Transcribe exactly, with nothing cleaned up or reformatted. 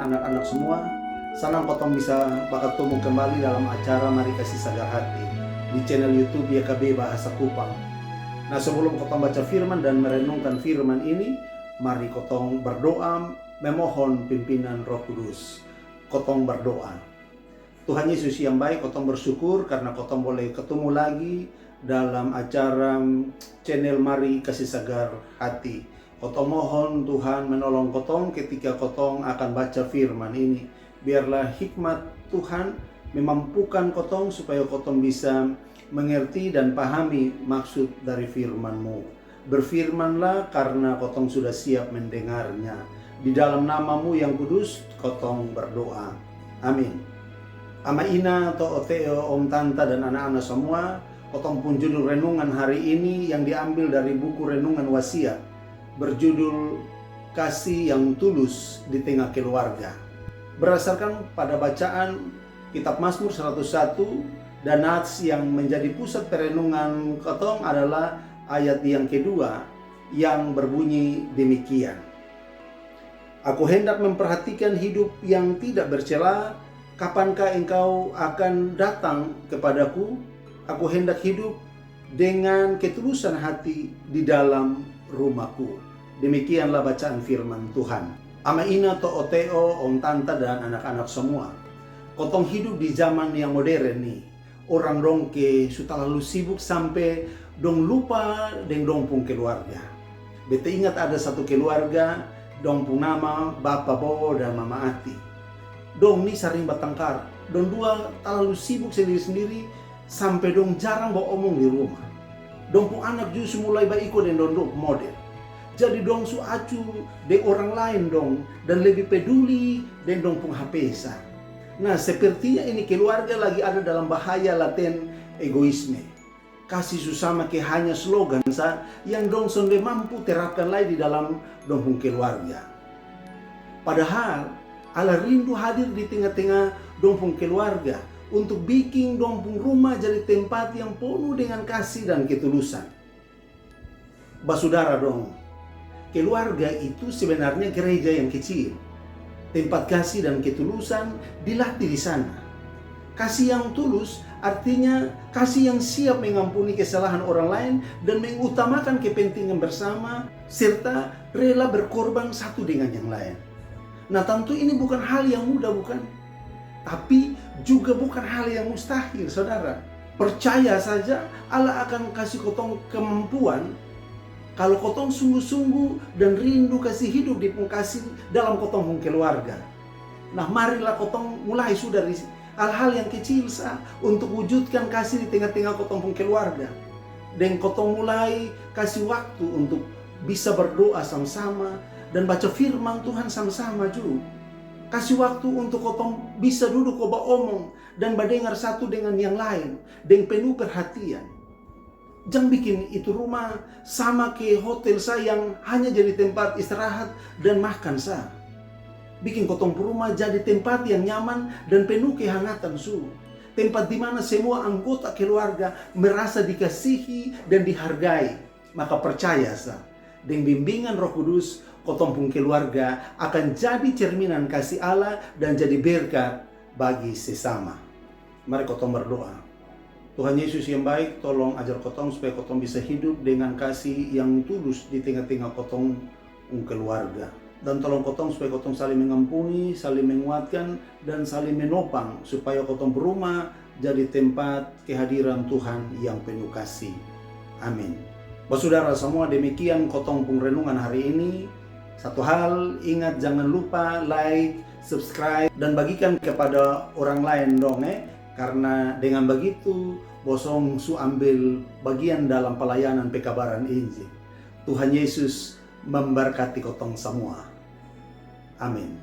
anak-anak semua. Sanang kotong bisa bakatumu kembali dalam acara Mari Kasi Sagar Hati di channel YouTube Y K B Bahasa Kupang. Nah, sebelum kotong baca firman dan merenungkan firman ini, mari kotong berdoa memohon pimpinan Roh Kudus. Kotong berdoa. Tuhan Yesus yang baik, kotong bersyukur karena kotong boleh ketemu lagi dalam acara channel Mari Kasi Sagar Hati. Kotong mohon Tuhan menolong kotong ketika kotong akan baca firman ini. Biarlah hikmat Tuhan memampukan kotong supaya kotong bisa mengerti dan pahami maksud dari firman-Mu. Berfirmanlah karena kotong sudah siap mendengarnya. Di dalam nama-Mu yang kudus kotong berdoa. Amin. Ama ina, to'o te'o, om tanta dan anak-anak semua, kotong pung judul renungan hari ini yang diambil dari buku renungan Wasiat, berjudul Kasih yang Tulus di Tengah Keluarga. Berdasarkan pada bacaan Kitab Mazmur seratus satu, dan nats yang menjadi pusat perenungan kotong adalah ayat yang kedua yang berbunyi demikian. Aku hendak memperhatikan hidup yang tidak bercela, kapankah Engkau akan datang kepadaku? Aku hendak hidup dengan ketulusan hati di dalam rumahku. Demikianlah bacaan firman Tuhan. Ama ina, to'o te'o, om tanta dan anak-anak semua. Kotong hidup di zaman yang modern ni. Orang dong ke su talalu sibuk sampe dong lupa deng dong pung keluarga. Beta ingat ada satu keluarga, dong pung nama Bapa Bowo dan Mama Ati. Dong ni saring batangkar. Dong dua talalu sibuk sendiri-sendiri sampe dong jarang baomong di rumah. Dong pung anak ju su mulai baiko deng dong dong model. Jadi dong su acu deng orang laen dong dan lebih peduli deng dong pung H P sa. Nah, sepertinya ini keluarga lagi ada dalam bahaya laten egoisme. Kasih su sama ke hanya slogan sa yang dong sonde mampu terapkan lai di dalam dong pung keluarga. Padahal Allah rindu hadir di tenga-tenga dong pung keluarga untuk biking dong pung rumah jadi tempat yang ponu dengan kasih dan ketulusan. Basudara dong, keluarga itu sebenarnya gereja yang kecil. Tempat kasih dan ketulusan dilatih di sana. Kasih yang tulus artinya kasih yang siap mengampuni kesalahan orang lain dan mengutamakan kepentingan bersama, serta rela berkorban satu dengan yang lain. Nah, tentu ini bukan hal yang mudah, bukan? Tapi juga bukan hal yang mustahil, saudara. Percaya saja, Allah akan kasih kotong kemampuan kalau kotong sungguh-sungguh dan rindu kasih hidup di pung kasih dalam kotong pung keluarga. Nah, marilah kotong mulai su dari hal-hal yang kecil sa untuk wujudkan kasih di tenga-tenga kotong pung keluarga. Deng kotong mulai kasih waktu untuk bisa berdoa sama-sama dan baca firman Tuhan sama-sama ju. Kasih waktu untuk kotong bisa duduk ko baomong dan badengar satu dengan yang laen deng penuh perhatian. Jang bikin itu rumah sama ke hotel sa yang hanya jadi tempat istirahat dan makan sa. Bikin kotong pung rumah jadi tempat yang nyaman dan penuh kehangatan su. Tempat di mana semua anggota keluarga merasa dikasihi dan dihargai. Maka percaya sa, deng bimbingan Roh Kudus, kotong pung keluarga akan jadi cerminan kasih Allah dan jadi berkat bagi sesama. Mari kotong berdoa. Tuhan Yesus yang baik, tolong ajar kotong supaya kotong bisa hidup dengan kasih yang tulus di tengah-tengah kotong pung keluarga. Dan tolong kotong supaya kotong saling mengampuni, saling menguatkan, dan saling menopang supaya kotong pung rumah jadi tempat kehadiran Tuhan yang penuh kasih. Amin. Basudara semua, demikian kotong pung renungan hari ini. Satu hal, ingat jangan lupa like, subscribe, dan bagikan kepada orang laen dong, eh. Karena dengan begitu, bosong su ambil bagian dalam pelayanan pekabaran Injil. Tuhan Yesus memberkati kotong semua. Amin.